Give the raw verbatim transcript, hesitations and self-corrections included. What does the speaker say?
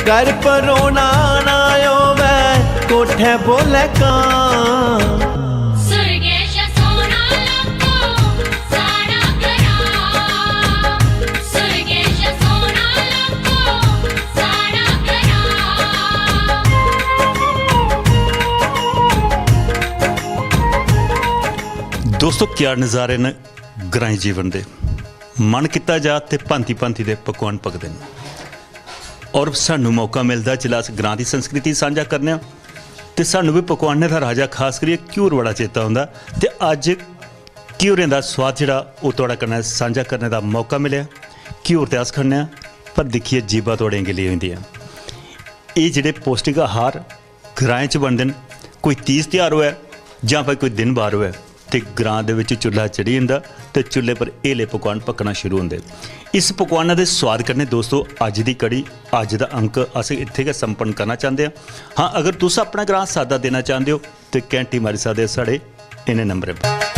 घर परोना ना होवे, कोठे बोले कां। सुरगेश सोना लग्गो साढ़ा ग्रां। सुरगेश सोना लग्गो साढ़ा ग्रां। दोस्तों, क्या नज़ारे न ग्राईं जीवन दे। मन कीता जा ते भांति भांति दे पकवान पकदे न। और सानू मौका मिलदा जिसलै अस ग्रां दी संस्कृति सांझा करने आं, ते सानू बी पकवानें दा राजा, खास करियै घ्यूर, बड़ा चेता औंदा। ते अज्ज घ्यूरें दा स्वाद जेह्ड़ा, ओह् थुआढ़े कन्नै सांझा करने दा मौका मिलेआ। घ्यूर ते अस खन्ने आं, पर दिक्खियै जीभां थुआढ़ियां गिल्लियां होई जंदियां। एह् जेह्ड़े पौष्टिक आहार ग्राएं च बनदे न, कोई तीज त्यहार होऐ जां भाई कोई दिन बार होऐ, ते ग्रां दे बिच चुल्हा चढ़ी जंदा ते चुल्हे पर एह् ले पकवान पकना शुरू होंदे। इस पकवाना दे स्वाद कन्नै दोस्तो, अज्ज दी कड़ी, अज्ज दा अंक अस इत्थै गै संपन्न करना चांह्दे आं। हां, अगर तुस अपना ग्रां साद्दा देना चांह्दे ओ, ते घैंटी मारी सकदे ओ साढ़े इ'नें नंबरें पर।